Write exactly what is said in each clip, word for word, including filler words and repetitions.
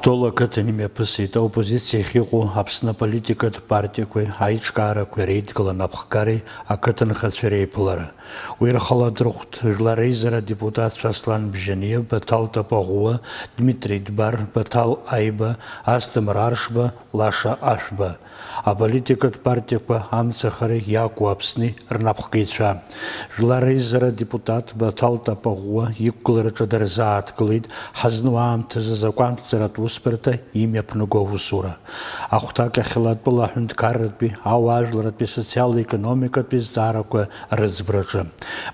Тола ақыҭан имҩаԥысит аоппозициа ахьыҟоу Аԥсны аполитикатә партиақәеи аиҿкаарақәеи реидгыла анапхгареи ақыҭанхацәа реиԥылара. Уи рхала дырхәт жәлар реизара адепутатцәа Аслан Бжьаниа, Баҭал Тапаӷәуа, Дмитри Дбар, Баҭал Аиба, Асҭамыр Аршба, Лаша Ашәба. Аполитикатә партиақәа амцахара иакәу Аԥсни рнапхгаҩцәа. Жәлар реизара адепутат Баҭал Тапаӷәуа иқәгылараҿы дырзааҭгылеит ҳазну аамҭазы азакәанҭҵаратә усбарҭа имҩаԥнаго аусура. Ахәҭак ахьыла атәыла аҳәынҭқарратәи, ауаажәларратәи, асоциал-економикатәи зҵаарақәа рыӡбраҿы.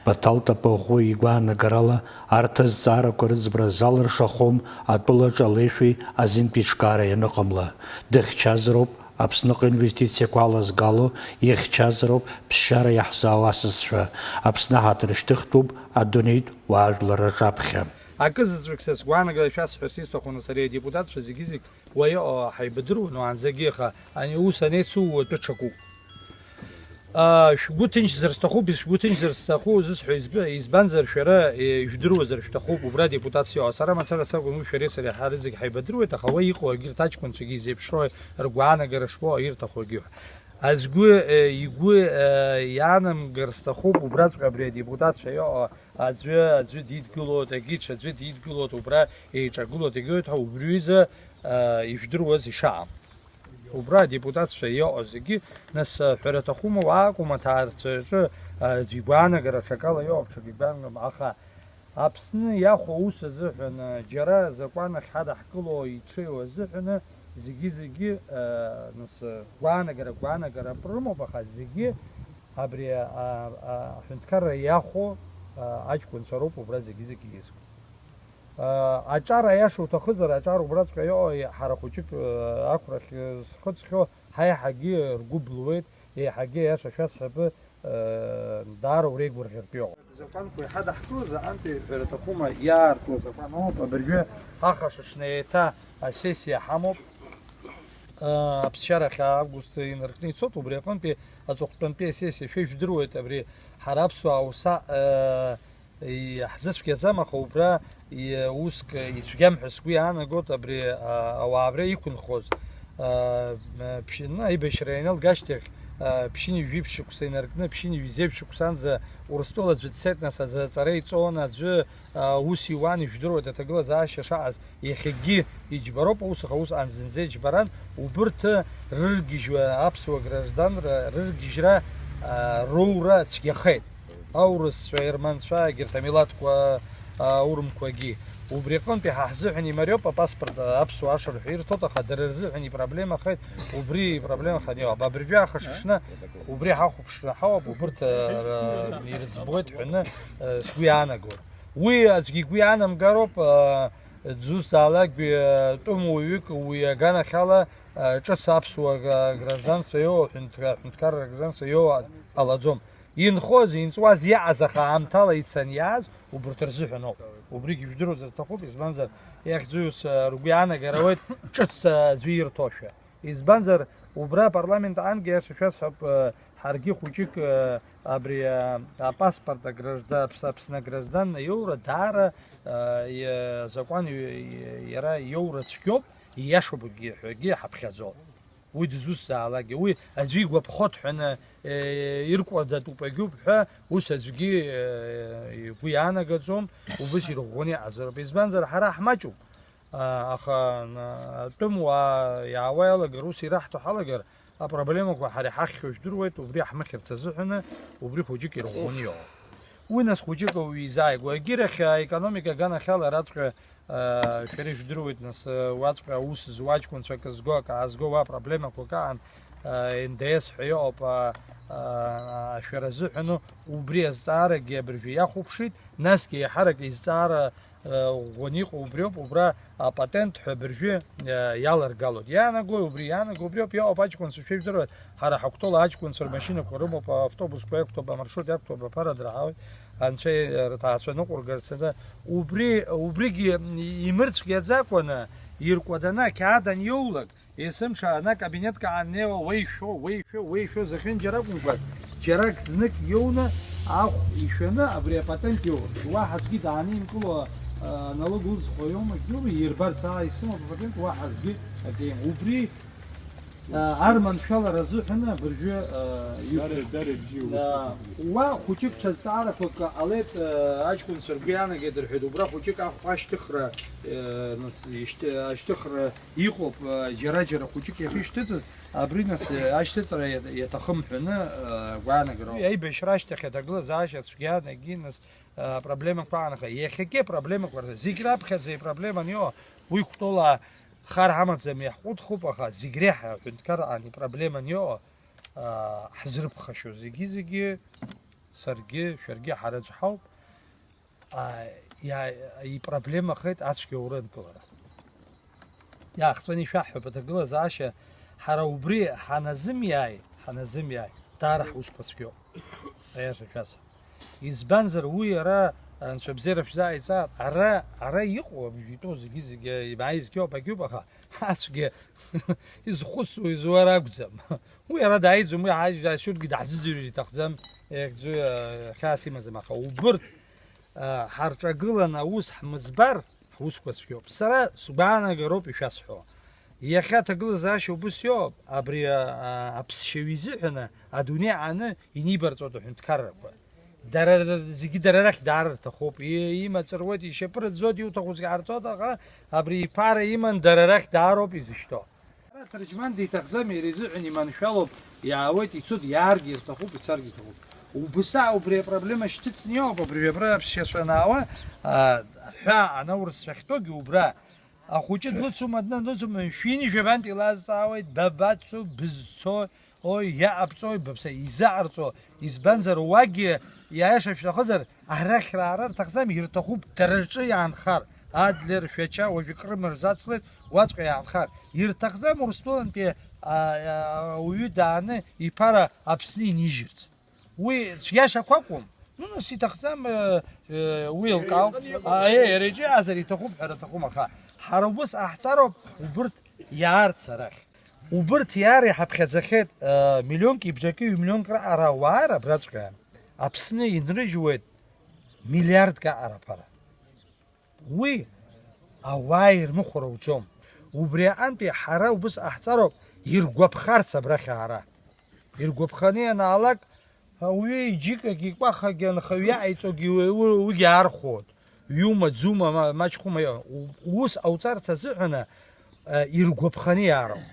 Баҭал Тапаӷәуа игәаанагарала, арҭ азҵаарақәа рыӡбара залыршахом атәылаҿы алеишәеи азинтәи ҿкаара ианыҟамла. Дыхьчазароуп Аԥсныҟа инвестициақәа алазгало, ихьчазароуп ԥсшьара иаҳзаау асасцәа. Аԥсны ҳаҭыр шьҭыхтәуп адунеитә уаажәлар рҿаԥхьа. Акы заҵәык са сгәаанагара шәасҳәарц исҭаху, нас ари адепутатцәа зегьы-зегь уа иҟоу ҳаибадыруан уаанӡагьы, аха ани ус анеицу уатәы ҽакуп. Аа, шәгәы ҭынчзар сҭахуп, шәгәы ҭынчзар сҭаху зысҳәо изб-, избанзар, шәара, е, ижәдыруазар шәҭахуп, убра адепутациа иҟоу. Сара мацара сакәын, уи шәареи сареи ҳара зегь ҳаибадыруеит, аха уа иҟоу егьырҭ аҷкәынцәагьы изеиԥшроу, ргәаанагара шбоу ирҭаху егьырҭ. Азгәы, е, игәы, е, иаанамгар сҭахуп, убраҵәҟьа абри адепутатцәа иҟоу аӡәы, аӡәы дидгылоит, егьи ҽаӡәы дидгылоит, убра еиҿагылоит, егьиуеит ҳәа, убри ҩыза, е, ижәдыруаз ишаам. Убра адепутатцәа иҟоу зегьы, нас, ҳәара аҭахума, уа акәым аҭаарцәа рҿы, а, аӡәы игәаанагара аҽакала иҟоуп, ҽак игәаанагом, аха Аԥсны иахәо аус азыҳәан, а, џьара азакәан ахь ҳадаҳкыло иҽеиу азыҳәаны зегьы-зегьы, а, нас, гәаанагара, гәаанагара рымоуп, аха зегьы абри, а, а, аҳәынҭқарра иахәо, а, аҷкәынцәа роуп убра зегьы-зегьы изқәа. Аҿар аиаша уҭахызар, аҿар убраҵәҟьа иҟоу, ҳара хәыҷык, ақәрахь зхыҵхьоу, ҳаиҳагьы ргәы блуеит, еиҳагьы аиаша шәасҳәап, даара уреигәырӷьартә иҟоуп. Азакәанқәа иҳадаҳкыло заҟантәи ҳәара аҭахума, иаарту азакәан ауп, абыржәы ҳахашаҽны еиҭа асессиа ҳамоуп. Аԥсшьарахь август инаркны ицоит, убри аҟынтәи аҵыхәтәантәи асессиа шәа ижәдыруеит, абри ҳара аԥсуаа уса, Иаҳзыцәгьаӡам, аха убра, и-, уск ицәгьам ҳәа сгәы иаанагоит абри, а, ауаа абра иқәынхоз, а, м-, ԥшь-, ну, аибашьра ианалга ашьҭахь, а, ԥшьынҩажәи жәиԥшь шықәса инаркны, ԥшьынҩажәи зеижә шықәсанӡа Урыстәыла аӡәы дцеит, нас аӡәы аҵара иҵон, аӡәы, а, ус иуан, ижәдыруеит аҭагылазаашьа шаҟаз, иахьагьы иџьбароуп аус, аха усҟан зынӡа иџьбаран, убырҭ рыргьежьуа аԥсуа гражданра рыргьежьра, а, роура цәгьахеит. Аурысцәа, аерманцәа, егьырҭ амилаҭқәа, аурымқәагьы. Убри аҟынтәи ҳа ҳзыҳәан имариоуп апаспорт, аԥсуа ашырҳәа ирҭоит, аха дара рзыҳәан ипроблемахеит, убри ипроблемахеит иҟоуп. Абыржәы ахашшны убри ҳахәаԥшны ҳауп, убырҭ, р-, ирыӡбуеит ҳәаны, сгәы иаанагоит. Уи аӡәгьы игәы иаанамгароуп, дзусҭазаалак, тәым уаҩык уи аганахьала, ҿыц аԥсуа г-, гражданство иоуа, ҳәынҭ-, ҳәынҭқарра гражданство иоуа ҟалаӡом. Инхоз, инҵуаз иааз, аха аамҭала ицан иааз, убырҭ рзыҳәан ауп. Убригь ижәдыруазар сҭахуп, избанзар, иахьӡу ус, а, ргәы иаанагар ауеит, ҿыц, а, аӡәы ирҭошәа. Избанзар, убра апарламент аангьы, аиаша шәасҳәап, а, ҳаргьы хәыҷык, а, абри, а, апаспорт агражда-, Аԥс-, Аԥсны аграждан аиоура даара, а, иа-, азакәан иу-, иа-, иара иоура цәгьоуп, ииашоуп ҳәагьы ҳаԥхьаӡоит. Уи дызусҭазаалакгьы, уи аӡәы игәаԥхоит ҳәаны, э, иркуадатәуп, агьуп ҳәа, ус аӡәгьы, э, игәы иаанагаӡом, убыс ирӷәӷәаны иҟазароуп. Избанзар, ҳара ҳмаҷуп, а, аха, н-, атәым уаа иаауа иалагар, ус ираҳҭо ҳалагар, апроблемақәа ҳара иҳахьхьоу жәдыруеит, убри ҳмыхьырц азыҳәаны, убри хәыҷык ирӷәӷәаны иҟоуп. Уи нас хәыҷык ауаҩы изааигәоу, егьирахь аекономика аганахьала араҵәҟьа Шәара ижәдыруеит, нас, уаҵәҟьа аус зуа аҷкәынцәа акы зго, акы аазго, уа проблемақәак аан, Н Д С ҳәа иҟоуп, а, а, ашәара азыҳәану, убри азҵаарагьы абыржәы иахәаԥшит, насгьы еиҳарак изҵаара, а, ӷәӷәаны иҟоу убриоуп, убра апатент ҳәа абыржәы, а, иаларгалоит. Иаанагои убри? Иаанаго убриоуп, иҟоуп аҷкәынцәа, шәа ижәдыруеит, ҳара ҳақәтәоула аҷкәынцәа рмашьынақәа рымоуп, автобусқәа иақәтәоуп, амаршрут иақәтәоуп, аԥара драҳауеит. Анцәа рҭаацәа ныҟәыргарц азы, убри, убригьы имырцәгьаӡакәаны, иркәаданы ақьаад аниоулак, есымша ана кабинетк ааннеиуа, уеишәо, уеишәо, уеишәо, зехьынџьара акәымкәа, џьарак знык иоуны, ахә ишәаны, абри апатент иоур, уаҳа аӡәгьы дааникыло, Налог улзхуа иоума, иоума, ирбарц, аа, исымоуп апатент, уаҳа акгьы акеим. Убри, аа, арманшәалара азыҳәан абыржәы, аа, иқәшәеит. Дара, дара ибжьы. Уа хәыҷык ҽазҵаарақәак ҟалеит, аа, аҷкәынцәа ргәы иаанагеит рҳәеит, убра хәыҷык ахә-, ашьҭыхра, аа, нас, ишьҭ-, ашьҭыхра иҟоуп, аа, џьара-џьара хәыҷык иахьышьҭыҵыз, абри, нас, ашьҭыҵра иа-, иаҭахым ҳәаны, аа, гәаанагароуп. Аибашьра ашьҭахь аҭагылазаашьа цәгьа анагьы, нас, аа, проблемақәа аанхеит. Иахьагьы апроблемақәа рзы, зегь раԥхьаӡа ипроблема аниоу, уи Кәтол хар ҳамаӡам, иаҳҟәыҭхоуп, аха зегь реиҳа аҳәынҭқарраан ипроблема аниоу, аа, ҳзырԥхашьо зегьы-зегьы, саргьы, шәаргьы ҳарыцҳауп, аа, иа-, ипроблемахеит ацәгьа урынкылара. Иаахҵәаны ишәаҳҳәап, аҭагылазаашьа, ҳара убри ҳаназымиааи, ҳаназымиааи, даара ҳусқәа цәгьоуп, аиаша шәасҳәап. Избанзар, уи ара, анцәа бзиара шәзааиҵааит, ара, ара иҟоу абжәы итәоу зегьы-зегьы имааизгьы ауп, агьуп, аха ацәгьа изхәыцуа изуа ракәӡам. Уи ара дааиӡом, уи ҳажь-, ҳашьургьы даҳзыӡырҩыр иҭахӡам, иахьӡу, хьаас имаӡам, аха убырҭ, а, ҳарҿагыланы аус ҳмыӡбар, ҳусқәа цәгьоуп. Сара сгәаанагароуп ишәасҳәо. Иахьа аҭагылазаашьа убыс иоуп, абри, а, а, аԥсшьаҩ изыҳәаны адунеи ааны инибарҵәоит аҳәынҭқаррақәа. Дара р-, зегьы дара рахь даара рҭахуп. И-, имаҵ руеит, ишьапы рыӡәӡәоит, иуҭаху зегьы ҟарҵоит, аха абри иԥара иман дара рахь даароуп изышьҭоу. Ара аҭырџьман диҭахӡам, иара изыҳәан иманшәалоуп, иаауеит, ицоит, иааргьы ирҭахуп, ицаргьы иҭахуп. Убыс аа, убри апроблема шьҭыҵны иоуп, абыржәы абра аԥсшьацәа анаауа, а, ҳәа анаурысцәа ахьтәоугьы убра. Ахәыҷы длыцума, днанылцума, шәини жәабантә илазҵаауеит, ба бацу, бызцо, ой, иаҟабҵои, быԥсы изаҟарҵо, избанзар, уагьы иааиша шәҭахызар, арахь раара рҭахӡам, ирҭахуп дара рҿы иаанхар, Адлер, Шәача, уажәы Крым рзацлеит, уаҵәҟьа иаанхар. Ирҭахӡам Урыстәылантәи, а, а, ауаҩы дааны иԥара Аԥсны инижьырц. Уи цәгьашақәа акәым. Ну, нас иҭахӡам, э, э, уи еилкаауп. А, э, иара иҿы иаазар иҭахуп ҳәа рҭахума, аха ҳара убыс ҟаҳҵароуп убырҭ иаарц арахь. Убырҭ иаара иҳаԥхьаӡахьеит, э, миллионк ибжаки ҩ-миллионк раҟара ауаа рабраҵәҟьа Аԥсны инрыжьуеит миллиардк аҟара аԥара. Уи ауаа ирмыхәар ауӡом. Убри аҟынтәи ҳара убыс ҟаҳҵароуп иргәаԥхарц абрахь аара. Иргәаԥханы ианаалак, ауаҩы иџьыкагьы, икәахагьы, анхаҩы иаҟаиҵогьы уи, уи, уигьы аархәоит. Ҩума, ӡума, ма-, мачхәума, у-, ус ауҵарц азыҳәаны, э, иргәаԥханы иаароуп.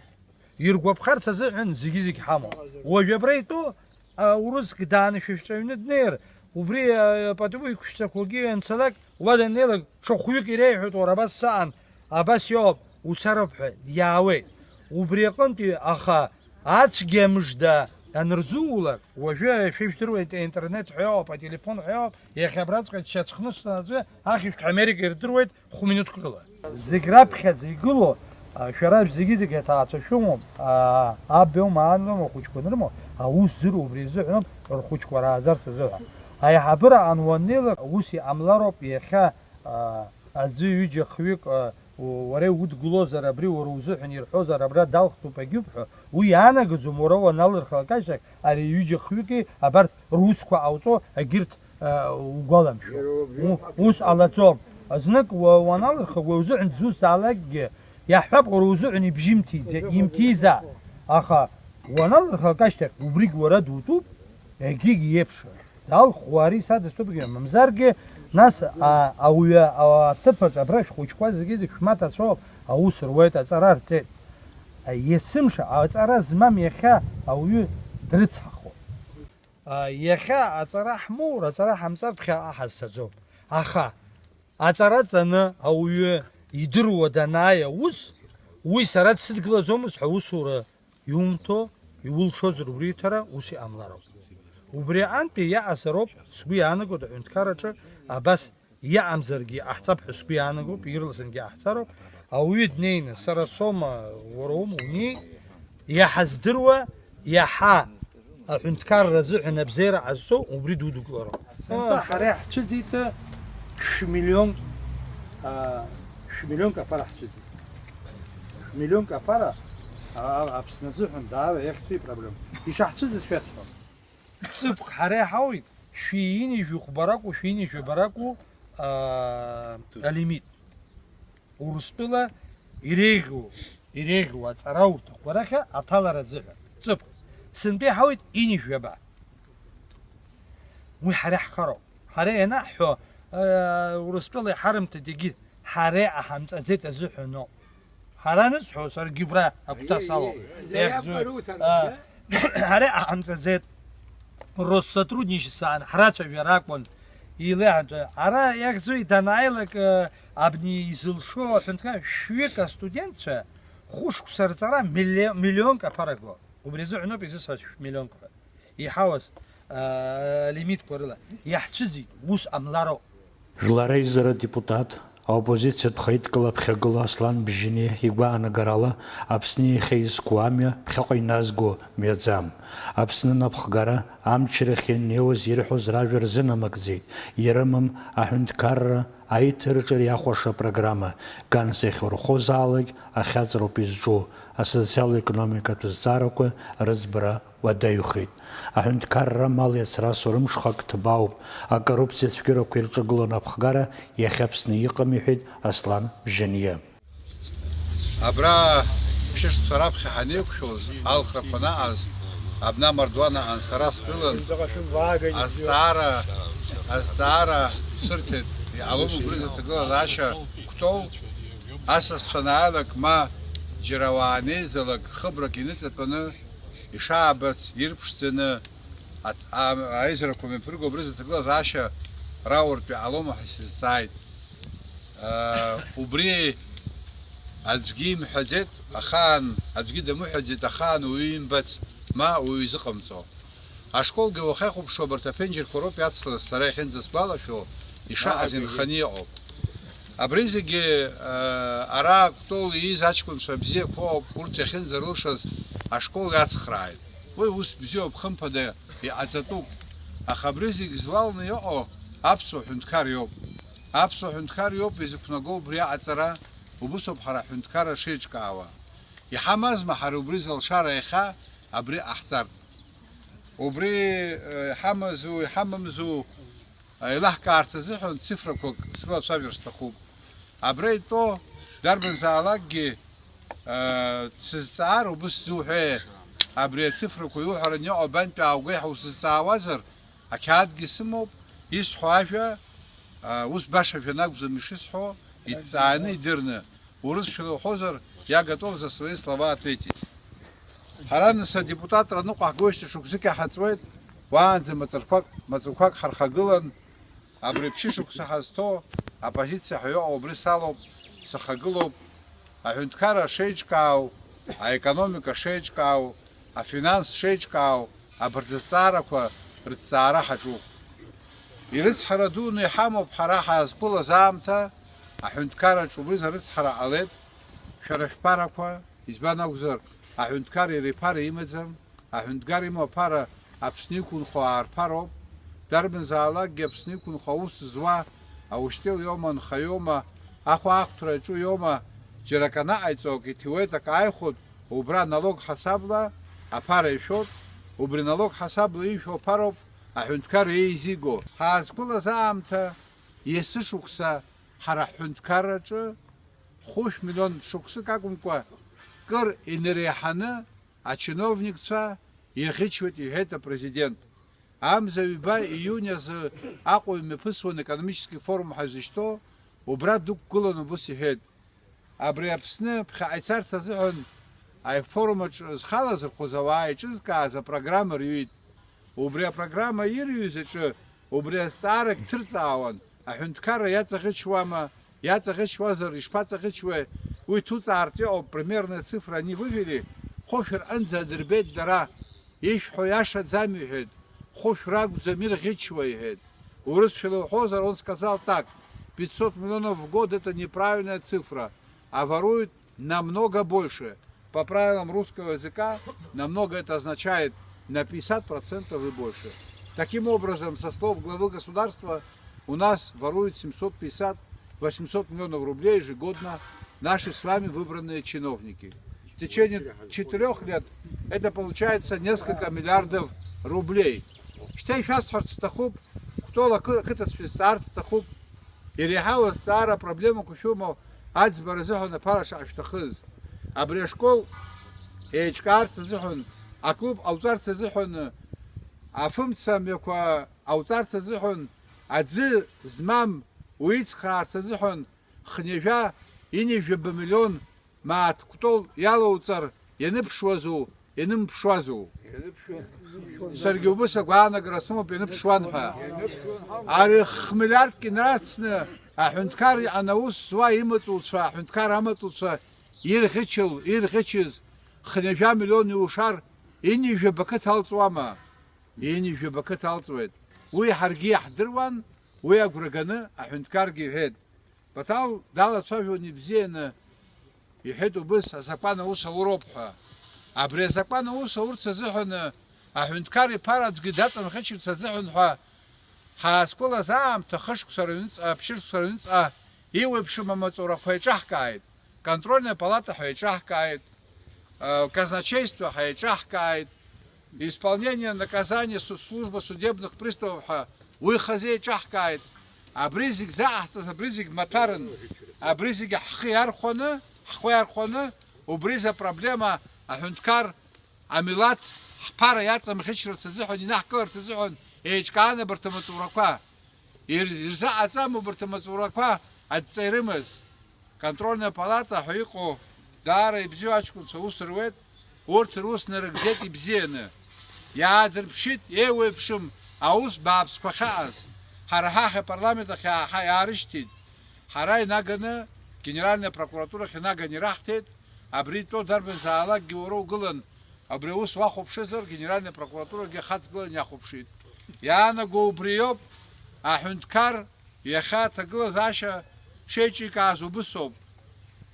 Иргәаԥхарц азыҳәан зегьы-зегь ҳамоуп. Уажә абра итәоу, а, урыск дааны шәышәҵәаҩны днеир, убри, а, апатовой хәшәцақәагьы ианцалак, уа даннеилак, ҽа хәҩык иреиҳәоит, уара абас саан, абас иоуп, уцароуп ҳәа, иаауеит. Убри аҟынтәи, аха ацәгьа мыжда анырзуулак, уажәы шәышәдыруеит, интернет ҳәа иоуп, ателефон ҳәа иоуп, иахьа абраҵәҟьа џьшьа ҵхнышла аӡәы ахьышәҭҳәа Америка ирдыруеит, хә-минуҭк рыла. Зегь раԥхьаӡа игылоу, а, шәара зегьы-зегь аҭаацәа шәымоуп, а, аб иоума, ан лоума, ахәыҷқәа анырмоу, аус зыруа убри азыҳәаноуп, рхәыҷқәа раазарц азыҳәа. Аиҳабыра ануаннеилак, ус иҟамлароуп иахьа, а, аӡәы ҩыџьа хҩык, а, у-, уара иудгылозар, абри уара узыҳәан ирҳәозар, абра далхтәуп, агьуп ҳәа, уи иаанагаӡом, уара уаналырхлак ашьҭахь, ари ҩыџьа хҩыки абарҭ русқәа ҟауҵо, агьырҭ угәаламшәо. Иара убри У-, ус ҟалаӡом. Знык уа-, уаналырхып, уи узыҳәан дзусҭазаалакгьы иаҳҳәап, уара узыҳәан ибжьы имҭиӡа-, имҭизаап. Аха уаналырхып ашьҭахь, убригь уара дутәуп, егьигь иеиԥшым. Далхуа ари са дыстәуп, мамзаргьы, нас, а, ауаҩы, а, аҭыԥаҿ абра шәхәыҷқәа зегьы-зегь шәмаҭацәоуп, аус руеит, аҵара рҵеит. А, есымша аҵара змам иахьа ауаҩы дрыцҳахоит. А, иахьа аҵара ҳмоур, аҵара ҳамҵар ԥхьаҟа ҳазцаӡом. Аха аҵара ҵаны ауаҩы идыруа данааи аус, уи сара дсыдгылаӡомызт ҳәа аусура иумҭо, иулшозар убри иҭара, ус иҟамлароуп. Убри аҟынтәи иаҟазароуп, сгәы иаанагоит аҳәынҭқарраҿы абас иҟамзаргьы ҟаҳҵап ҳәа сгәы иаанагоуп, ирласынгьы ҟаҳҵароуп. Ауаҩы днеины, сара соума, уара уоума, унеи, иаҳа здыруа, иаҳа аҳәынҭқарра азыҳәан абзиара ҟазҵо, убри дудукылароуп. Сынтәа ҳара иаҳцәыӡит шә-миллионк, а, шә-миллионк аԥара ҳцәыӡит. Шә-миллионк аԥара, а, Аԥсны азыҳәан даара иахьӡу ипроблема. Ишаҳцәыӡыз шәасҳәап. Ҵыԥх ҳара иҳауит, шәи ини жәохә баракәу, шәи ини жәа баракәу, алимит. Урыстәыла иреиӷьу, иреиӷьу аҵараурҭақәа рахь аҭалара азыҳәан. Ҵыԥх. Сынтәа иҳауеит ини жәаба. Уи ҳара иаҳхароуп. Ҳара ианаҳҳәо, э, Урыстәыла иҳарымҭеит, егьи ҳара иҟаҳамҵаӡеит азыҳәаноуп. Ҳара анысҳәо, саргьы убра агәҭа салоуп. Иахьӡу-, а, ҳара иҟаҳамҵаӡеит. Россотрудничество ан-, ҳрацәажәар акәын. Илеиҳәатәы, ара иахьӡу иданааилак, э, абни изылшо аҳәынҭқар шәҩык астудентцәа хәышықәса рҵара милле-, миллионк аԥара го. Убри азыҳәаноуп изысҳәаз шә-, миллионк ҳәа. Иҳауаз, э, лимитқәа рыла. Иаҳцәыӡит, ус ҟамлароуп. Жәлар реизара адепутат, аоппозициатә хаиҭкыла аԥхьагыла Аслан Бжьаниа игәаанагарала, Аԥсны иахьа изку амҩа ԥхьаҟа иназго мҩаӡам. Аԥсны анапхгара амчрахь ианнеиуаз ирҳәоз ражәа рзынамыгӡеит, ирымам аҳәынҭқарра аиҭараҿы иахәаша апрограмма, ганс иахьурхозаалак ахьаҵроуп изҿу, асоциал-економикатә зҵаарақәа рыӡбара уадаҩхеит. Аҳәынҭқарра амал иацрасу рымшхак ҭбаауп, акоррупциа цәгьарақәа ирҿагылоу анапхгара иахьа Аԥсны иҟам, иҳәеит Аслан Бжьаниа. Абра ԥшьышықәса раԥхьа ҳанеиқәшәоз, алхрақәа анаҟаз, абна амардуан аҟан сара сгылан, азҵаара, азҵаара сырҭеит, иҟалом убри зыҭагылазаашьа Кәтол, асасцәа анааилак ма џьара уаанеизалак хыбрак иныҵатәаны, ишаабац ирԥшӡаны аҭ-, а-, аизарақәа мҩаԥырго абри зыҭагылазаашьа рауртә иҟалома ҳәа исызҵааит. Э, убри аӡәгьы имҳәаӡеит, ахаан, аӡәгьы дамыҳәаӡеит, ахаан уаҩы имбац, ма уаҩы изыҟамҵо. Ашколгьы уахьахәаԥшуа абарҭ аԥенџьырқәа роуп иацлаз, сара иахьынӡасгәалашәо, ишаҟаз инханы иҟоуп. Абри зегьы, э, ара Кәтол ииз аҷкәынцәа бзиақәоуп, урҭ иахьынӡарылшаз ашкол иацхрааит. Уи ус бзиоуп, хымԥада иҟаҵатәуп. Аха абри зегь злалны иҟоу аԥсуа ҳәынҭқар иоуп. Аԥсуа ҳәынҭқар иоуп изықәнаго убри аҟаҵара, убысоуп ҳара ҳҳәынҭқарра шеиҿкаауа. Иҳамазма ҳара убри залшара иахьа абри ҟаҳҵартә? Убри, э, иҳамазу, иҳамамзу, э, еилаҳкаарц азыҳәан цифрақәак сылацәажәар сҭахуп. Абра итәоу дарбанзаалакгьы, э, дсызҵаар, убыс зуҳәеи, абри ацифрақәа иуҳәаран иҟоу абантәи ааугеи ҳәа усызҵаауазар, ақьаадгьы сымоуп, исҳәо ажәа, а, ус баша жәа акәӡам ишысҳәо, иҭҵааны, идырны. Урысшәала уҳәозар, я готов за свои слова ответить. Ҳара нас адепутатра ныҟәаҳгоижьҭеи шықәсык иаҳаҵуеит, уаанӡа маҵырқәак, маҵуқәак ҳархагылан, абри ԥшьышықәса ҳазҭоу аппозициа ҳәа иҟоу убри салоуп, сахагылоуп, аҳәынҭқарра шеиҿкаау, аекономика шеиҿкаау, афинанс шеиҿкаау, абарҭ азҵаарақәа рыҭҵаара ҳаҿуп. Ирыцҳара дуны иҳамоуп ҳара ҳаазқәылаз аамҭа, аҳәынҭқарраҿ убри рыцҳара ҟалеит, шәара шәԥарақәа, избан акәзар, аҳәынҭқар иара иԥара имаӡам, аҳәынҭқар имоу аԥара Аԥсны иқәынхо аарԥароуп, дарбанзаалакгьы Аԥсны иқәынхо аус зуа, аушьтел иоума, анхаҩ иоума, ахәаахәҭра иаҿу иоума, џьара акы анаҟаиҵо, акы иҭиуеит, акы ааихәоит, убра налог ҳасабла аԥара ишәоит, убри налог ҳасабла ишәо аԥароуп аҳәынҭқарра еизиго. Ҳаазқәылаз аамҭа, есышықәса ҳара ҳҳәынҭқарраҿы хәышә миллион шықәсык акәымкәа, кыр инареиҳаны ачиновникцәа иаӷьычуеит, иҳәеит апрезидент. Амза ҩба ииуни азы Аҟәа имҩаԥысуан, экономический форум ҳәа изышьҭоу, убра дықәгылан убыс иҳәеит. Абри Аԥсны ԥхьаҟа ицарц азыҳәан афорум аҿы зхы алазырхәыз ауаа еиҿызкааз апрограмма рҩит. Убри апрограмма ирҩыз аҿы убри азҵаарагь ҭырҵаауан, аҳәынҭқарра иаҵаӷьычуама, иаҵаӷьычуазар ишԥаҵаӷьычуеи, уи ҭуҵаартә иҟоуп, примерная цифра они вывели, хәышә рҟынӡа адырбеит дара, ишәҳәо иашаӡам, иҳәеит, хәышә ракәӡам ирӷьычуа, иҳәеит. Урысшәала уҳәозар, он сказал так: пятьсот миллионов в год — это неправильная цифра, а воруют намного больше. По правилам русского языка намного это означает на пятьдесят процентов и больше. Таким образом, со слов главы государства, у нас воруют семьсот пятьдесят — восемьсот миллионов рублей ежегодно наши с вами выбранные чиновники. В течение четырёх лет это получается несколько миллиардов рублей. Шьҭа ишәасҳәарц сҭахуп, Кәтол ақы-, ақыҭацәа сҵаарц сҭахуп. Иреиҳау азҵаара апроблемақәа шәымоу аӡбара азыҳәан аԥара шаашәҭахыз. Абри ашкол еиҿкаарц азыҳәан, аклуб ҟауҵарц азыҳәан, афымца мҩақәа ҟауҵарц азыҳәан, аӡы змам уицхраарц азыҳәан, хынҩажәа, ҩынҩажәаба миллион мааҭ кәтол иалоуҵар, ианыԥшуазу, ианымԥшуазу? Саргьы убыс агәаанагара сымоуп, ианыԥшуан ҳәа. Ари хмиллиардк инарцны аҳәынҭқар иҟан аус зуа имаҵуцәа, аҳәынҭқар амаҵуцәа ирӷьычыл-, ирӷьычыз хынҩажәа миллион иушар, ҩынҩажәаба қыҭа алҵуама? Ҩынҩажәаба қыҭа алҵуеит. Уи ҳаргьы иаҳдыруан, уи агәра ганы аҳәынҭқаргьы иҳәеит. Баҭал далацәажәон ибзианы, иҳәеит убыс азакәан аус ауроуп ҳәа. Абри азакәан аус аурц азыҳәаны, аҳәынҭқар иԥара аӡәгьы даҵамхьычырц азыҳәан ҳәа, ҳаазқәылаз аамҭа хышықәса рыҩныҵҟа, ԥшьышықәса рыҩныҵҟа еиуеиԥшым амаҵурақәа еиҿаҳкааит, контрольная палата ҳәа еиҿаҳкааит, э, казначейство ҳәа еиҿаҳкааит, исполнение наказания су-, служба судебных приставов ҳәа уи хазы еиҿаҳкааит. Абри зегь заҟаҳҵаз, абри зегь маҭәарын, абри зегь ҳхы иархәаны, ҳхы иархәаны, убри за проблема аҳәынҭқар, амилаҭ, ҳԥара иаҵамӷьычрарц азыҳәан, инаҳкыларц азыҳәан еиҿкаан абарҭ амаҵурақәа. Ир-, ирзаҟаҵам убарҭ амаҵурақәа адҵа ирымаз. Контрольная палата ҳәа иҟоу даара ибзиоу аҷкәынцәа аус руеит, урҭ рус нарыгӡеит ибзианы. Иаадырԥшит еиуеиԥшым аус бааԥсқәа ахьаҟаз. Ҳара ҳахь апарламент ахь иааҳа-, иаарышьҭит. Ҳара инаганы, генеральная прокуратурахь инаганы ираҳҭеит, абри итәоу дарбанзаалакгьы уара угылан, абри аус уахәаԥшызар, генеральная прокуратурагьы ахаҵгылан иахәаԥшит. Иаанаго убриоуп, аҳәынҭқар иахьа аҭагылазаашьа шеиҿикааз убысоуп.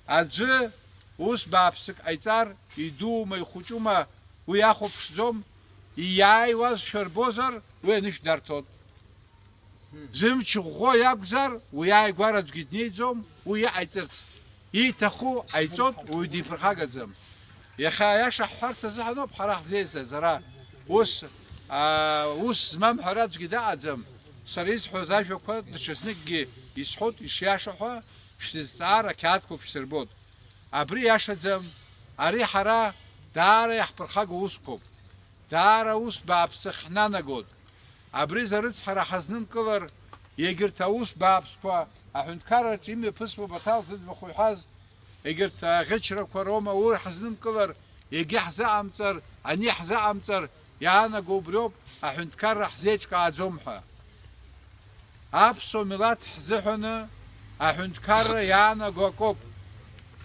Аӡәы ус бааԥсык ҟаиҵар, идуума, ихәыҷума, уи иахәаԥшӡом, ииааиуазшәа рбозар, уи анышә дарҭоит. Зымч ӷәӷәо иакәзар, уи ааигәара аӡәгьы днеиӡом, уи иҟаиҵарц ииҭаху ҟаиҵоит, уаҩ диԥырхагаӡам. Иахьа аиаша ҳҳәарц азыҳәаноуп ҳара ҳзеизаз, ара ус, аа, ус змам ҳәа аӡәгьы дыҟаӡам. Сара исҳәоз ажәақәа даҽазныкгьы исҳәоит, ишиаша ҳәа, шәсызҵаар, ақьаадқәа шәсырбот. Абри иашаӡам, ари ҳара даара иаҳԥырхагоу усқәоуп. Даара ус бааԥсык ҳнанагот. Абри зарыцҳара ҳазнымкылар, егьырҭ аус бааԥсқәа аҳәынҭқарраҿы имҩаԥысуа Баҭал зыӡбахә иҳәаз, егьырҭ аӷьычрақәа роума уи ҳазнымкылар, егьи ҳзыҟамҵар, ани ҳзыҟамҵар, иаанаго убриоуп, аҳәынҭқарра ҳзеиҿкааӡом ҳәа. Аԥсуа милаҭ ҳзыҳәаны аҳәынҭқарра иаанаго акоуп.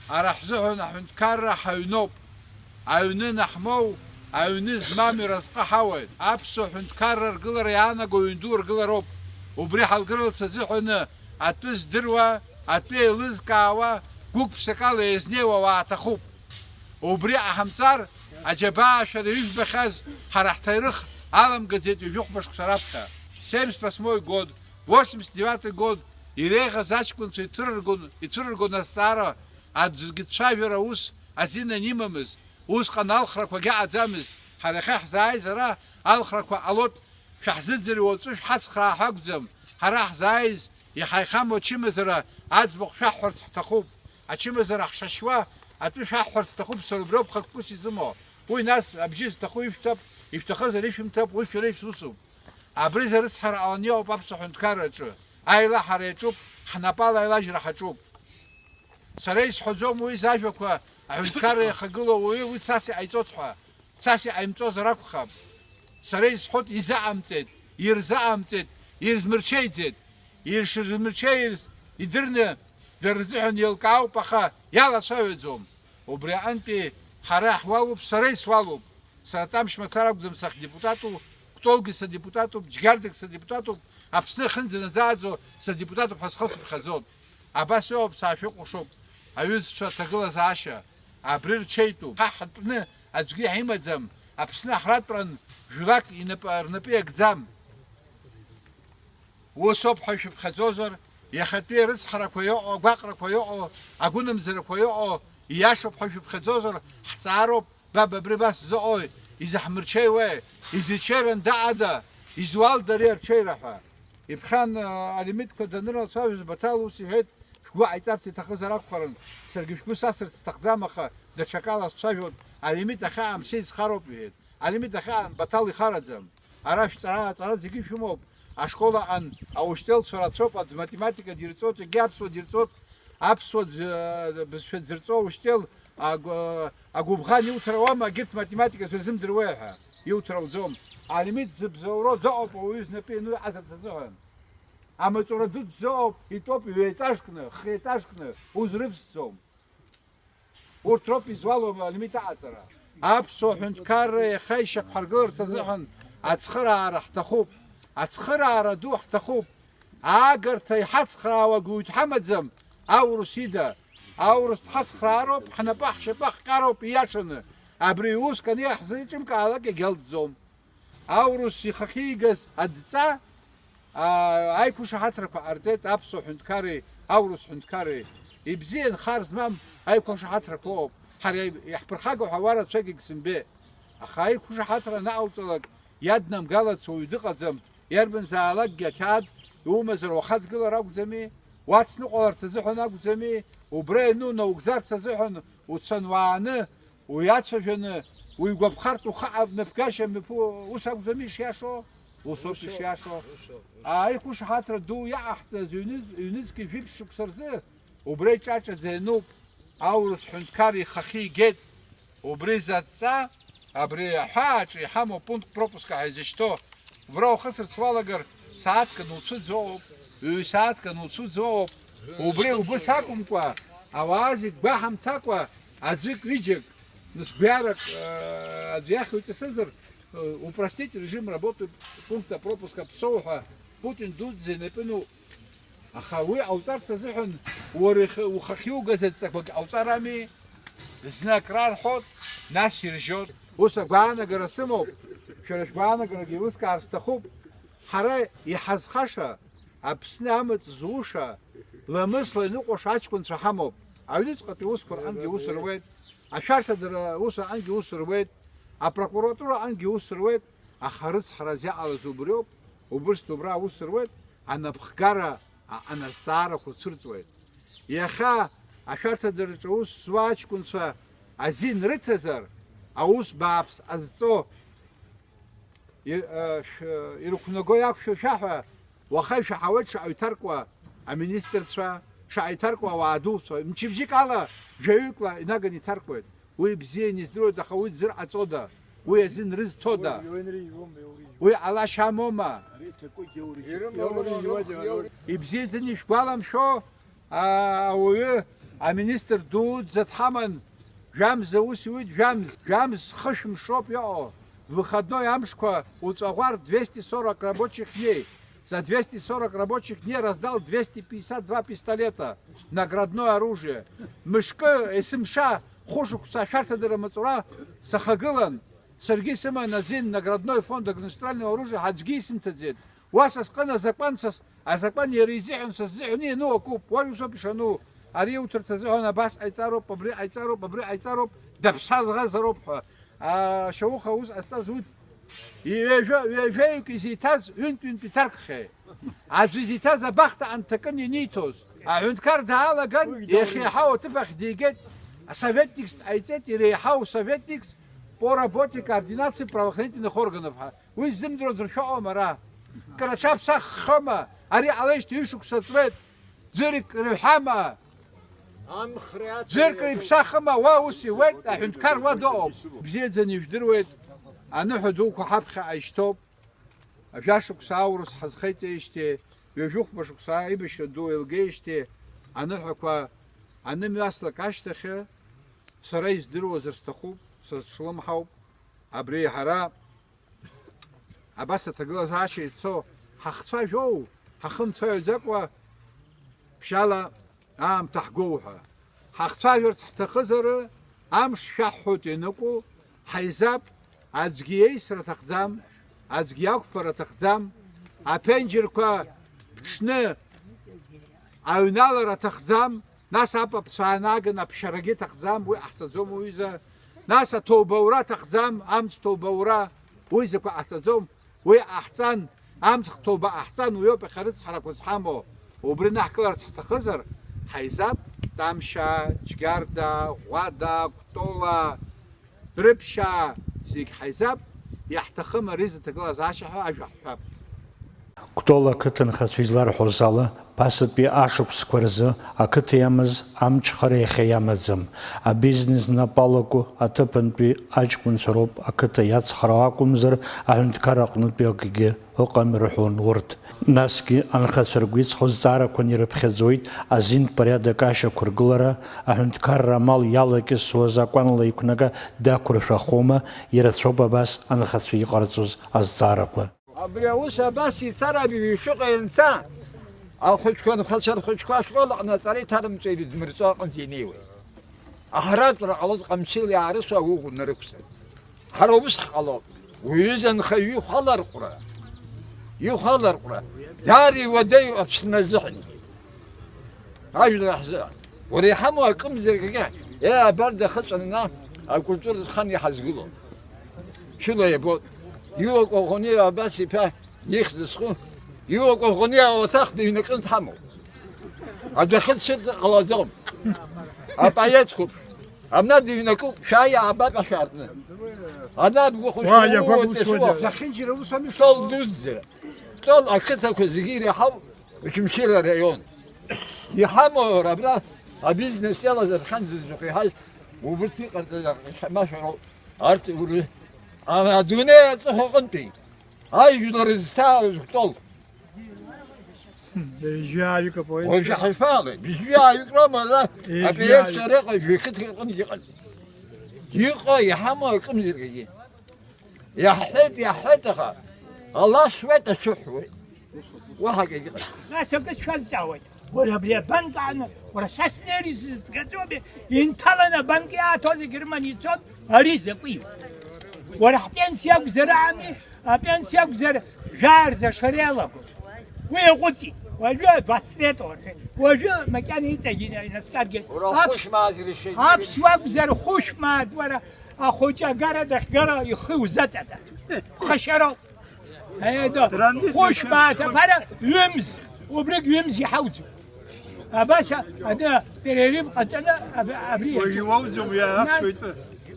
Ара ҳзыҳәан аҳәынҭқарра ҳаҩноуп. Аҩны наҳмоу, аҩны змам иразҟы ҳауеит. Аԥсуа ҳәынҭқарра ргылара иаанаго ҩнду ргылароуп. Убри ҳалгыралц азыҳәаны атәы здыруа, атәы еилызкаауа, гәык-ԥсыкала еизнеиуа уаа аҭахуп. Убри ҟаҳамҵар, аџьабаа шәара ижәбахьаз, ҳара ҳҭарых аламгаӡеит ҩажәихәба шықәса раԥхьа. Семьдесят восьмой год, восемьдесят девятый год, иреиӷьыз аҷкәынцәа ицәырыргон, ицәырыргон азҵаара, аӡәгьы дцәажәара ус азин анимамыз, усҟан алхрақәагьы аҟаӡамызт, ҳара иахьа ҳзааиз ара алхрақәа ҟалот, шәаҳзыӡырҩуа уаҵәы шәҳацхраа ҳәа акәӡам, ҳара ҳзааиз, иҳаихаму ачымазара аӡбахә шәаҳҳәарц ҳҭахуп. Ачымазара ҳшашьуа атәы шәаҳҳәарц сҭахуп, сара убриоуп хықәкыс изымоу. Уи нас абжьы зҭаху ишәҭап, ишәҭахызар ишәымҭап, уи шәара ишәусуп. Абри зарыцҳара ҟаланы иҟоуп аԥсуа ҳәынҭқарраҿы. Аилаҳара иаҿуп, ҳнапала аилажьра ҳаҿуп. Сара исҳәаӡом уи зажәақәа аҳәынҭқарра иахагылоу уаҩы уи цас иҟаиҵоит ҳәа. Цас иҟаимҵозар акәхап. Сара исҳәоит, изыҟамҵеит, ирзыҟамҵеит, ирзмырҽеиӡеит. Иршырмырҽеирц идырны дара рзыҳәан еилкаауп, аха иалацәажәаӡом. Убри аҟынтәи ҳара ҳуалуп, сара исуалуп. Сара Тамшь мацара акәӡам сахдепутату, Кәтолгьы садепутатуп, Џьгьардагь садепутатуп, Аԥсны ахьынӡанаӡааӡо садепутатуп ҳәа схы сыԥхьаӡоит. Абас иоуп, саашәыкәыхшоуп, аҩызцәа, аҭагылазаашьа абри рҽеитәуп. Ҳа ҳтәны аӡәгьы ҳимаӡам, Аԥсны аҳратәран жәлак инапы, рнапы иакӡам. Усоуп ҳәа шәыԥхьаӡозар, иахьатәи арыцҳарақәа иҟоу, агәаҟрақәа иҟоу, агәынамӡарақәа иҟоу, ииашоуп ҳәа шәыԥхьаӡозар, ҳҵаароуп, баб абри абас зыҟои, изаҳмырҽеиуеи, изычеиран даҟада, изуалда ари арҽеира ҳәа. Иԥхьан, а, алимитқәа данрылацәажәоз Баҭал ус иҳәеит, шәгәы ҟаиҵарц иҭахызар акәхарын, саргьы шәгәы сасырц сҭахӡам, аха даҽакала сцәажәоит, алимит ахьаамсеи зхароуп, иҳәеит. Алимит ахьаам Баҭал ихараӡам. Ара шәҵара-ааҵара зегьы шәымоуп. Ашкол аҟан аушьҭелцәа рацәоуп, аӡә математика дирҵоит, егьи аԥсуа дирҵоит, аԥсуа ӡ-, бызшәа дзырҵо аушьҭел агә-, агәыбӷан иуҭар ауама, егьырҭ математика зырзымдыруеи ҳәа иуҭар ауӡом. Алимит зыбзоуроу дыҟоуп ауаҩы знапы иану иҟазарц азыҳәан. Амаҵура дуӡӡа ыҟоуп, итәоуп ҩеетажкны, хеетажкны, узрывсӡом. Урҭ роуп изуалуа алимит аҟаҵара. Аԥсуа ҳәынҭқарра иахьа ишьақәҳаргыларц азыҳәан ацхыраара ҳҭахуп. Ацхыраара ду ҳҭахуп. Аагарҭа иҳацхраауа гәыҩ дҳамаӡам, аурыс ида. Аурыс дҳацхраароуп, ҳнапы ҳшьапы ахҟьароуп ииашаны. Абри уск ани иаҳзеиҿымкаалак иагьалҵӡом. Аурыс ихахьигаз адҵа, аа, аиқәышаҳаҭрақәа ҟарҵеит аԥсуа ҳәынҭқарреи аурыс ҳәынҭқарреи. Ибзиан, хар змам аиқәышаҳаҭрақәа ыҟоуп. Ҳара иаҳԥырхагоу ҳауаа рацәак егьсымбеит. Аха аиқәышаҳаҭра анаҟауҵалак, иаднамгалац уаҩ дыҟаӡам. Иарбанзаалакгьы ақьаад иумазар уахаҵгылар акәӡами? Уацныҟәаларц азыҳәан акәӡами? Убра иану наугӡарц азыҳәан уцан уааны, уиацәажәаны, уигәаԥхартә ухы авнаԥгашьа мҩаԥу-, ус акәӡами ишиашоу? Усоуп ишиашоу. Аиқәышаҳаҭра ду иаҟаҳҵаз ҩныз-, ҩнызқьи жәиԥшь шықәса рзы убра иҿаҿаӡа иануп. Аурыс ҳәынҭқар ихахьы игеит. Убри задҵа, абри аҳәааҿы иҳамоу пункт пропуска ҳәа изышьҭоу, убра ухысырц уалагар, сааҭк ануцәыӡуа ыҟоуп, ҩ-сааҭк ануцәыӡуа ыҟоуп. Убри убыс акәымкәа, ауаа зегь гәаҳамҭакәа, аӡәык-ҩыџьак, нас гәҩарак, э, аӡәы иахь уиҵасызар, э, упростить режим работы пункта пропуска Ԥсоу ҳәа Путин дуӡӡа инапы ануп. Аха уи ҟауҵарц азыҳәан уара ихы-, ухахьы иугаз адҵақәагь ҟауҵарами? Зны акрарҳәот, нас иржьот. Ус агәаанагара сымоуп, шәара шәгәаанагарагьы еилыскаар сҭахуп. Ҳара иҳазхаша, Аԥсны амаҵ зуша, ламысла иныҟәаша аҷкәынцәа ҳамоуп. Аҩныҵҟатәи усқәа рҟынгьы ус руеит, ашәарҭадара ус аҟынгьы ус руеит, апрокуратура аҟынгьы ус руеит, аха арыцҳаразы иҟалаз убриоуп, убырҭ убра аус руеит, анапхгара аҟны азҵаарақәа цәырҵуеит. Иахьа ашәарҭадараҿы аус зуа аҷкәынцәа азин рыҭазар, аус бааԥс ҟазҵо и-, э, шә-, ирықәнаго иақәшәо шәаҳәа, уаха ишәаҳауеит шаҟа иҭаркуа аминистрцәа, шаҟа иҭаркуа ауаа дуцәа. Мчыбжьык ала, жәаҩыкла инаганы иҭаркуеит. Уи бзианы издыруеит, аха уи дзырҟаҵода? Уи азин рызҭода? Уи ҟалашьа амоума? Ибзиаӡаны ишәгәаламшәо, а, ауаҩы аминистр дуӡӡа дҳаман, жәамз аус иуит, жәамз, жәамз хышә мшоуп иҟоу, выходной амшқәа уҵәаӷәар двести сорок рабочих дней, за двести сорок рабочих дней раздал двести пятьдесят два пистолета, наградное оружие. Мышкы, есымша, хәышықәса ашәарҭадара маҵура сахагылан, саргьы исыман азин наградной фонд огнестрельного оружия, аӡәгьы исымҭаӡеит. Уа са сҟын азакәан, са с-, азакәан иара изыҳәан, са сзыҳәан иану акоуп, уажә усоуп ишану, ари иуҭарц азыҳәан абас ҟаиҵароуп, абри ҟаиҵароуп, абри ҟаиҵароуп, даԥсазароуп ҳәа. А, Шьауха ус ҟазҵаз урҭ ҩажәа, ҩажәаҩык изиҭаз ҩынтә-ҩынтә иҭаркхьеит. Аӡәы изиҭаз абахҭа анҭакын ианиҭоз, аҳәынҭқар даалаган, иахьеиҳау аҭыԥ ахь дигеит, асоветникс дҟаиҵеит, иреиҳау советникс по работе координации правоохранительных органов ҳәа. Уи ззымдыруа ӡыршәа ыҟоума ара? Кыр аҽаԥсаххыма? Ари ҟалеижьҭеи ҩышықәса ҵуеит. Ӡырк рҳәама? Амхреи ацреи. Ӡырк рыԥсахыма? Уа ус иуеит, аҳәынҭқар уа дыҟоуп. Бзиаӡаны ижәдыруеит, аныҳәа дуқәа ҳаԥхьаҟа ишьҭоуп. Жәашықәса аурыс ҳазхеиҵеижьҭеи, ҩажәихәба шықәса аибашьра ду еилгеижьҭеи, аныҳәақәа анымҩаслак ашьҭахьы, сара издыруазар сҭахуп, сазҿлымҳауп. Абри ҳара Абас аҭагылазаашьа ицо, ҳахцәажәоу, ҳахымцәажәаӡакәа, ԥшьала аамҭа ҳгоу ҳәа. Ҳахцәажәарц ҳҭахызар, амш шәаҳҳәоит ианыку, ҳаизап, аӡәгьы иеисра аҭахӡам, аӡәгьы иақәԥара аҭахӡам, аԥенџьырқәа ԥҽны аҩналара аҭахӡам, Нас апапцәа аанаган аԥшьарагьы аҭахӡам, уи ҟаҳҵаӡом, уҩыза. Нас аҭоубаура аҭахӡам, амц ҭоубаура, уи закәа ҟаҳҵаӡом, уи ҟаҳҵан, Амцхә ҭоуба ҟаҳҵан, уиоуп иахьа арыцҳарақәа зҳамоу. Убри наҳкыларц ҳҭахызар, ҳаизап, Тамшьа, Џьгьарда, Ӷәада, Кәтола, Дәрыԥшьаа, зегь ҳаизап, иаҳҭахым ари зыҭагылазаашьа ҳәа ажәа ҳҳәап. Кәтол ақыҭанхацәа изларҳәоз ала, ԥасатәи ашықәсқәа рзы ақыҭа иамаз амҽхара иахьа иамаӡам. Абизнес знапы алаку аҭыԥантәи аҷкәынцәа роуп ақыҭа иацхраау акәымзар, аҳәынҭқарра аҟнытәи акгьы ыҟам рҳәон урҭ. Насгьы анхацәа ргәы иҵхо зҵаарақәа нирыԥхьаӡоит, азинтә порядок ашьақәыргылара, аҳәынҭқарра амал иалакьысуа азакәанла иқәнага дақәыршәахома, ирацәоуп абас анхацәа иҟарҵоз азҵаарақәа. Абри аус абас ицар абжьы шыҟа ианца, ахәыҷқәа, анхацәа рхәыҷқәа ашкол аҟны аҵара иҭарымҵо ирыдмырҵо аҟынӡа инеиуеит. Аҳаратәра ҟалоит, ҟамчыла иаарысуа уӷә нарықәҵа. Ҳара ус ҳҟалоуп. Уҩыза анхаҩы ихәы аларҟәра, ихәы аларҟәра, даара иуадаҩуп Аԥсны азыҳәан. Ажәлар ҳзы. Уара иҳамоу акымзаракгьы, е, абар дахыҵәаны, акультура хан иҳазгыло. Шәыла иабоит. Иуа Коӷониа Абас иԥа ихьӡ зху, Иуа Коӷониа ауаҭах дыҩнакны дҳамоуп. Адәахьы дцәырҵыр ҟалаӡом. Апоет хәыԥш. Абна дыҩнакуп, шәааи аабап ашәаартны. Ана бгәы хәышәтәуа. Уа, иақәак ус уадаҩ. Зехьынџьара ус ами. Стол дуӡӡа. Стол ақыҭақәа зегьы иреиҳау Очамчыра араион. Иҳамоу абра абизнес иалаз архьан зыӡбахә иҳаз убырҭ иҟарҵаз машәароуп. Арҭ уры-, а-, адунеи аҵыхәа аҟынтәи ажәлар зҭаауаз Кәтол. Быжьҩы ааҩык апоет. Уажәы ҳаиԥаалеит. Быжьҩы ааҩык роума ара? Ижәҩа апоетцәа ааҩык. Рыҟа жәҩахыҭ ыҟан иҟаз. Иҟоу иҳамоу акымзаргьы. Иаҳҳәеит, иаҳҳәеит, аха ала шәуеит, ашәыҳәуеит. Уаҳа акгьы ыҟаӡам. Нас акы сшәазҵаауеит. Уара абри абанк ааны, уара са снеир исызҭгаӡомеи? Инҭаланы абанк иааҭоз егьырман ицон, ари закәи? Уара ҳпенсиа акәзар ами, апенсиа акәзар, жәаа рзы ашара иалагоит. Уи иаҟәыҵи, уажәы двадцать лет уҳәеит, уажәы макьана иҵегь инаскьаргьы. Уара аԥс-, хәышә мааҭ иршеит. Аԥсуа акәзар хәышә мааҭ, уара ахәыҷы агара дахьгара ихы иузаҵада. Ԥхашьароуп. Ееда, хәышә мааҭ аԥара ҩымз, убригь ҩымз иҳауӡом. Абас а-, ада перерыв ҟаҵаны аб-, абри уажә иаҿуп. Иуауӡом, иаахәоит. Нас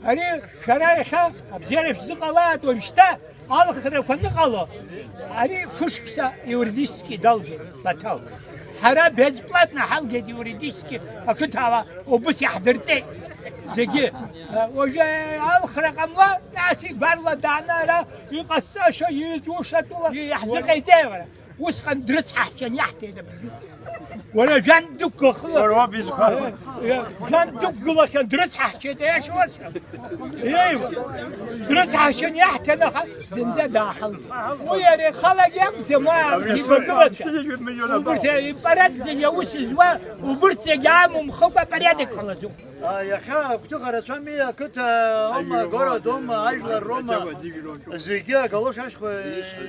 ари шәара иахьа абзиара шәзыҟалааит уажәшьҭа. Алхрақәа аныҟало, ари фышықәса юридически далгеит Баҭал. Ҳара безплатно ҳалгеит юридически ақыҭала, убыс иаҳдырҵеит зегьы. Уажәы алхра ҟамла, нас игәарла дааны ара иҟасҵаша, изуша тәыла иаҳзыҟаиҵеи, уара? Усҟан дрыцҳаҳчан иаҳҭеит абыржәы. Уара жәан дықәгылахьан. Уара уаб изхара? Э, э, жәан дықәгылахьан, дрыцҳаҳчеит, аиаша уасҳәап. Еи, дрыцҳаҳчан иаҳҭан, аха зынӡа дааҳалеит. Уи иара ихалагьы акәӡам, уа абри ибагылацәа. Убырҭ, э, иппарат зегьы аус зуа, убырҭ зегьы амумхыкәа апорядок ҟалаӡом. А, иахьа агәҭыха рацәами, ақыҭа аума, агород аума, ажәлар роума, зегьы агалош ашьхәа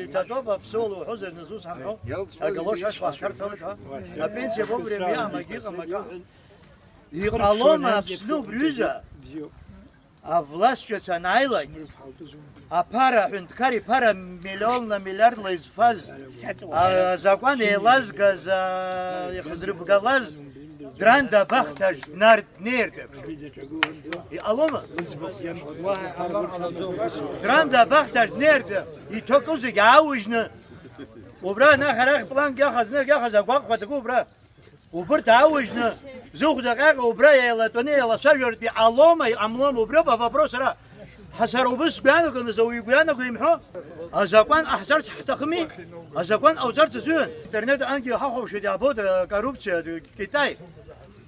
иҭатәоуп, аԥсуала уҳәозар, нас ус ҳамҳәо, агалош ашьхәа ҳшарцалеит, ҳәа. Апенсиа вовремя иамагь иҟам акы. Иҟалома Аԥсны убриҩыза? Авласшьцәа анааилак, аԥара, аҳәынҭқар иԥара миллионла, миллиардла изфаз, а, азакәан еилазгаз, а, ихзырбгалаз, Дранда абахҭаҿ днар-, днеиртә еиԥш. Иҟалома? Дранда абахҭаҿ днеиртә, иҭакәу зегь аауыжьны, убра анахь арахь планк иахаз, знык иахаз агәаҟқәа ҭакуп убра. Убырҭ аауыжьны, зыхәда ҟьаҟьа убра еилатәаны еилацәажәартә иҟалома, иҟамлома, убриоуп авопрос ара. Ҳа сара убыс сгәы иаанагоны, зауаҩы игәы иаанаго имҳәо, азакәан ҟаҳҵарц ҳҭахыми, азакәан ҟауҵарц азыҳәан. Интернет аҟынгьы ҳахәаԥшуеит, иаабоит, э, коррупциа, э, Китай.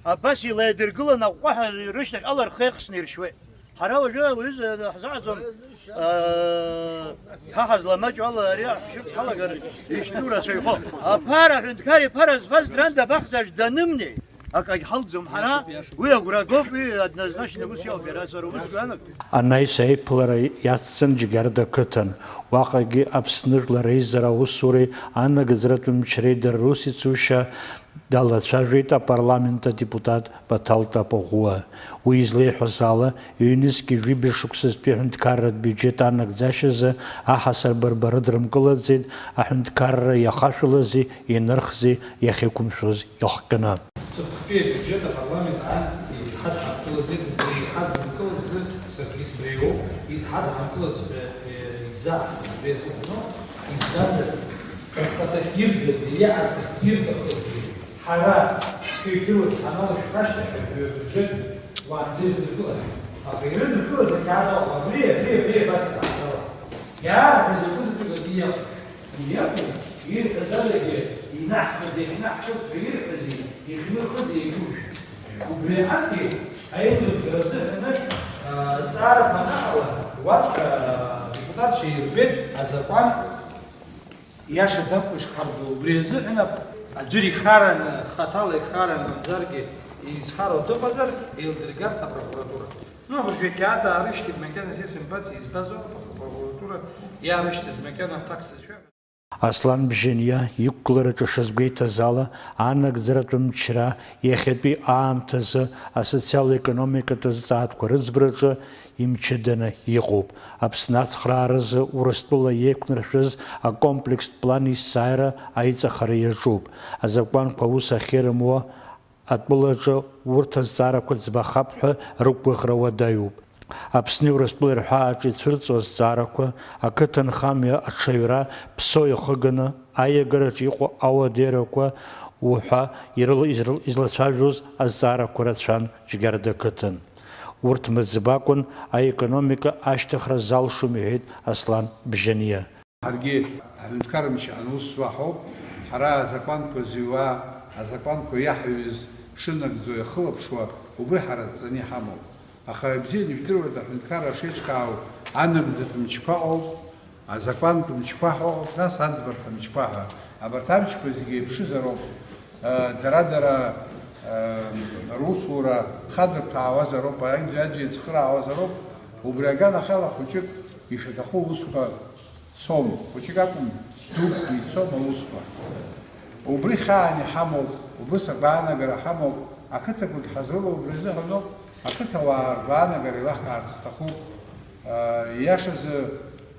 Абас илаидыргыланы аҟәҟәаҳәа рышьҭахьҟала рхы еихсны иршьуеит. Ҳара уажәы ауаҩы ҳзаҟаҵом, э, ҳа ҳазламаҷу ала ари ҳшьырц ҳалагар ишьтәу рацәаҩхоуп. Аԥара аҳәынҭқар иԥара зфаз Дранда абахҭаҿ данымнеи, Акагь ҳалҵӡом ҳара, уи агәра гоуп, уи однозначно ус иоуп, иара аҵара ус гәанак. Анаҩс аиԥылара иацҵан Џьгьарда қыҭан. Уаҟагьы Аԥсны Жәлар Реизара аусуреи анагӡаратә мчреи дара русеицушьа далацәажәеит апарламент адепутат Баҭал Тапаӷәуа. Уи излеиҳәаз ала, ҩнызқьи жәибжь шықәсазтәи аҳәынҭқарратә биуџьет анагӡашьазы аҳасабала рыдрымкылаӡеит, аҳәынҭқарра иахашәалази инырхзи иахьеиқәымшәоз иахҟьаны. Ҵыԥхтәи абиуџьет апарламент аан иҳадҳамкылаӡеит, убри иҳадзымкылаз азы саргьы среиуоуп, изҳадҳамкылаз ҳәа, е, изаҳҳәо, избанзар, рхаҭахь иргаз, иаҳарҭахьаз, ирҭахыз, ҳара шәеидыруеит, ҳаналашәкашьҭахь абиуџьет уаанӡа ирыдыркылахьеит. Аха ирыдыркылаз ақьаад ауп, абри, абри, абри, абас иҟаҳҵалап. Иаарҳәо закәызаҵәык акы иахәеит. Иахәеит, ирҳәаз адагьы, инаҳҳәаз, иахьнаҳҳәоз ҳәа ирҳәази, иахьнырхози еиқәымшәеит. Убри аҟынтәи аилыргара азыҳәан, а, азҵаарақәа анаҟала, уахь, а, адепутатцәа ирбеит азакәан иашаӡамкәа ишхарго. Убри азыҳәан ап-, аӡәыр ихараны, хаҭала ихараны, мамзаргьы изхароу дыҟазар, еилдыргарц апрокуратура. Ну, абыржәы ақьаад аарышьҭит, макьаназ исымбац, избазоуп, аха апрокуратура иаарышьҭыз макьана аҭак сызшәа. Аслан Бжьаниа иқәгылараҿы шазгәеиҭаз ала, анагӡаратә мчра иахьатәи аамҭазы асоциал-економикатә азҵаатәқәа рыӡбараҿы имчыданы иҟоуп. Аԥсны ацхрааразы Урыстәыла иеиқәнаршәаз акомплекстә план есааира аиҵахара иаҿуп. Азакәанқәа аус ахьырымуа атәылаҿы урҭ азҵаарақәа ӡбахап ҳәа рықәгәыӷра уадаҩуп. Аԥсни Урыстәылеи рҳәааҿы ицәырҵуа азҵаарақәа, ақыҭанхамҩа аҽаҩра, ԥсо ихыганы аиагараҿы иҟоу ауадаҩрақәа уҳәа ирыла-, изрыл-, излацәажәоз азҵаарақәа рацәан Џьгьарда қыҭан. Урҭ мыӡбакәын аекономика ашьҭыхра залшом, иҳәеит Аслан Бжьаниа. Ҳаргьы аҳәынҭқарра мчы аус зуа ҳауп. Ҳара азакәанқәа зыҩуа, азакәанқәа иаҳҩыз шынагӡо иахылаԥшуа, убри ҳара адҵаны иҳамоуп. Аха ибзианы ижәдыруеит, аҳәынҭқарра шеиҿкаау анагӡатә мчқәа ыҟоуп, азакәантә мчқәа ҳәа ыҟоуп, нас аӡбарҭа мчқәа ҳәа. Абарҭ амчқәа зегьы еиԥшызароуп. Э, дара-дара, э, русура хадырҭәаауазароуп, аӡәи-аӡәи еицхыраауазароуп. Убри аганахьала хәыҷык ишаҭаху аусқәа цом, хәыҷык акәым, дукгьы ицом аусқәа. Убри хьаан иҳамоуп, убыс агәаанагара ҳамоуп, ақыҭақәагь ҳазрылоу убри азыҳәаноуп, ақыҭауаа ргәаанагара еилаҳкаарц ҳҭахуп. Иашазы,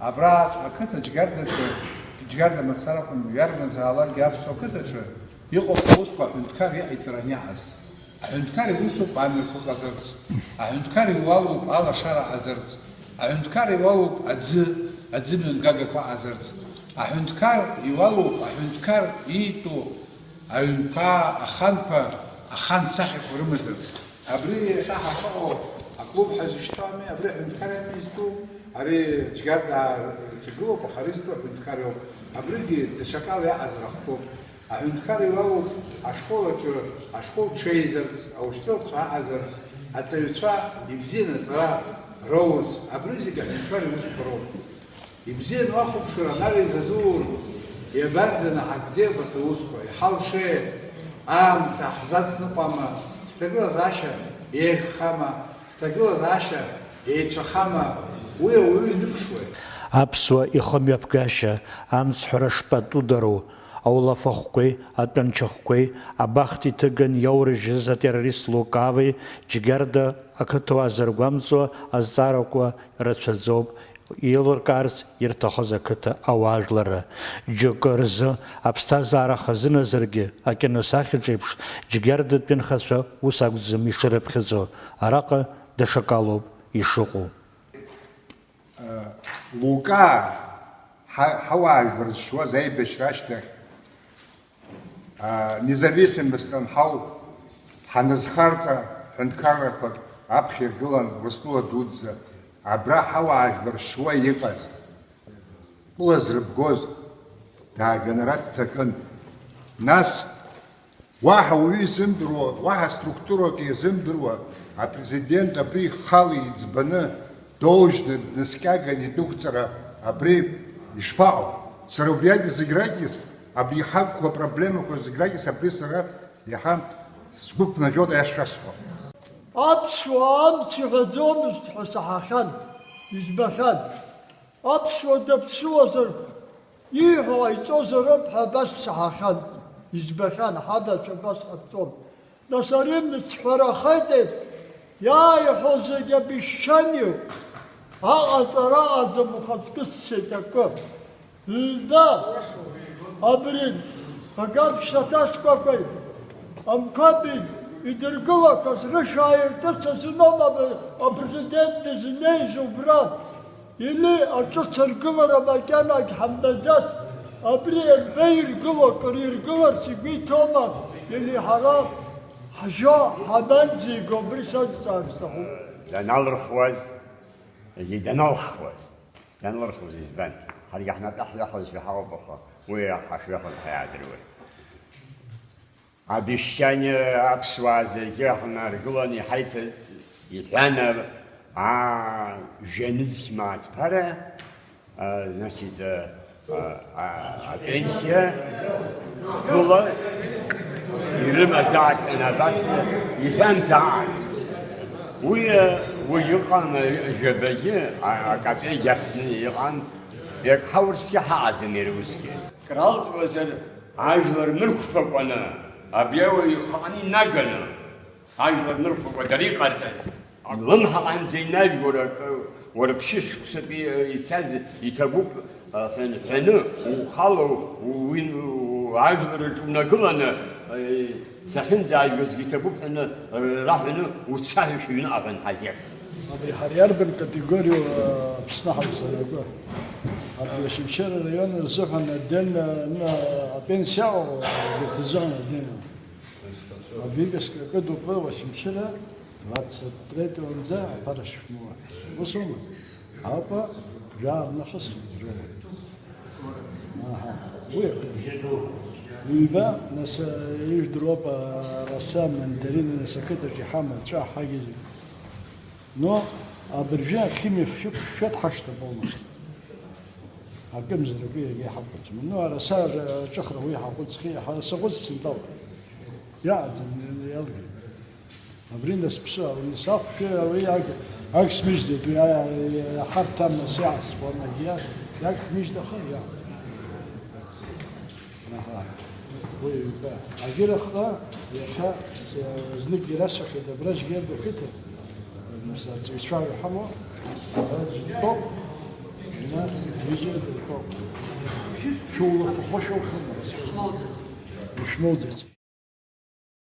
абраҟаҵәҟьа ақыҭа Џьгьардаҿы, Џьгьарда мацара акәым, иарбанзаалакгьы аԥсуа қыҭаҿы иҟоуп аусқәа аҳәынҭқар иҟаиҵара аниаҳаз. Аҳәынҭқар иусуп амҩақәа ыҟазарц, аҳәынҭқар иуалуп алашара аҟазарц, аҳәынҭқар иуалуп аӡы, аӡы мҩангагақәа аҟазарц, аҳәынҭқар иуалуп аҳәынҭқар иитәу аҩнқәа, аханқәа, ахан сахьақәа рымазарц. Абри иахьа ҳахьыҟоу аклуб ҳазышьҭоу ами, абри аҳәынҭқар ами изтәу, ари Џьгьардаа рҿы игылоуп, аха ари зтәу аҳәынҭқар иоуп. Абригьы даҽакала иаҟазар ахәҭоуп. Аҳәынҭқар иуалуп ашкол аҿы ашкол ҽеизарц, аушьҭыхцәа аҟазарц, аҵаҩцәа ибзианы аҵара роурц, абри зегьы аҳәынҭқар иусқәа роуп. Ибзианы уахәаԥшыр, анализ азуур, иабанӡанаҳагӡеи абарҭ аусқәа, иҳалшеи, аамҭа ҳзацныҟәама, ҳҭагылазаашьа еиӷьхама, ҳҭагылазаашьа еицәахама, уи ауаҩы иныԥшуеит. Аԥсуа ихымҩаԥгашьа, амцҳәара шпатудароу, аулафахәқәеи атәанчахәқәеи абахҭа иҭыган иаурыжьыз атеррорист Лукави Џьгьарда ақыҭауаа зыргәамҵуа азҵаарақәа рацәаӡоуп, еилыркаарц ирҭахыз ақыҭа ауаажәларра. Џьоукы рзы аԥсҭазаара хазыназаргьы, акиносахьаҿ еиԥш, Џьгьардатәи анхацәа ус акәӡам ишырыԥхьаӡо, араҟа даҽакалоуп ишыҟоу. Лука, ҳа-, ҳауаажәлар зшьуаз аибашьра ашьҭахь, а, независимость анҳау, ҳанызхарҵа, ҳәынҭқаррақәак аԥхьа иргылан Урыстәыла дуӡӡа, абра ҳауаажәлар шьуа иҟаз, тәыла зрыбгоз, дааганы ара дҭакын. Нас, уаҳа уаҩы изымдыруа, уаҳа структурак изымдыруа, апрезидент абри ихала иӡбаны, доужьны днаскьаган идәықәҵара абри ишԥаҟоу? Сара убриаҟгьы зегь ракгьы, абри иҳақәқәа апроблемақәа зегь ракгьы абри сара иаҳа Сгәы ԥнажәоит аиаша шәасҳәо. Аԥсуаа амц иҳәаӡомызт ҳәа саҳахьан, избахьан. Аԥсуа даԥсуазар, ииҳәо ҟаиҵозароуп ҳәа абас саҳахьан, избахьан, ҳабацәа абас ҟарҵон. Нас ари мыцҳәарахеит, иааиҳәо зегь обещаниоуп. Аҟаҵара аӡам, ухаҵкы сцеит акы. Ҩба, абри, Агар Шьаҭашкәакәеи Амқәаби идыргылақәаз рышә ааиртырц азыноума апрезидент дызнеиз убра? Или аҿыц аргылара макьанагь ҳамбаӡац, абри анбеиргыло, акыр иргыларц игәы иҭоума, или ҳара ҳжьо ҳабанӡиго, абри сазҵаар сҭахуп. Даналырхуаз, егьи даналхуаз, данлырхуаз избан? Ҳаргьы ҳнапы ҳҩахозшәа ҳауп, аха уи ҳашҩахоз ҳаиаадыруеит. Обещание аԥсуаа зегьы ҳнаргыланы иҳаиҭеит, иҳәан, аа, жәа-нызқь мааҭ ԥара, а, значит, а, а, апенсиа хыла ирымазаашәа абас иҳәан даан. Уи, а, уи иҟан, а, жәабагьы, а, акапеи иасны иҟан, иагьҳаурцгьы ҳаҟаӡам иара усгьы. Кралҵуазар, ажәлар нырқәԥакәаны, абри ауаҩ ихааны инаганы, ажәлар нырқәԥакәа дара иҟарҵаз. Лымҳаҟанӡа инажә, уара акы, уара ԥшьышықәсатәи, э, ицаз иҭабуп, э, ҳәан-, ҳәаны, ухала у-, уи-, у-, ажәлараҿ унагыланы, э, сахьынӡаажәгозгьы иҭабуп ҳәаны, э, раҳәаны уца ҳәа шәыҩныҟа ҳәа нҳазеиԥш. Абри ҳара иарбан категориоу, э, Аԥсны ҳазцаракәы? Абри Очамчыра араион рзыҳәан адельно, э, апенсиа ыҟоума, абарҭ рзыҳәан адельно? Абри каскы акы дупы Очамчыра двадцать третьего-нӡа аԥара шәмоуа. Ус аума? Апа, жәаа нахыс рыла. Аҳа. Уи акы. Ҩба, нас, э, ижәдыруоуп, а, араса, мандарины, нас, ақыҭаҿ иҳамоу, аҵәа, ҳагьежьуп. Но абыржәы ахимиа фҩык шәеит ҳашҭа полностью. Акымзарак уи иагьа иҳақәырҵом. Но араса аҿыхра уи ҳаҟәыҵхьеит, ҳа-, саҟәыҵ сынтәалт. Иааӡам, иалгеит. Абри нас ԥсы, нас ахәшәы, уи аг-, аг смыжьӡеит, уи а-, а-, ҳарҭ амас иаасфон, агьиа, иаг ҳмыжьдаха, иа. Аҳа. Уи ҩба. Агьырахҟа иахьа с-, зныкгьы расҳәахьеит, абра Жьгьерда қыҭа, нас аҵаҩцәа иҳамоу, абра ӡәы дтәоуп, ҩна ҩыџьа дыртәоуп. Шәулафахәы шәылхым, ишәмоуӡац.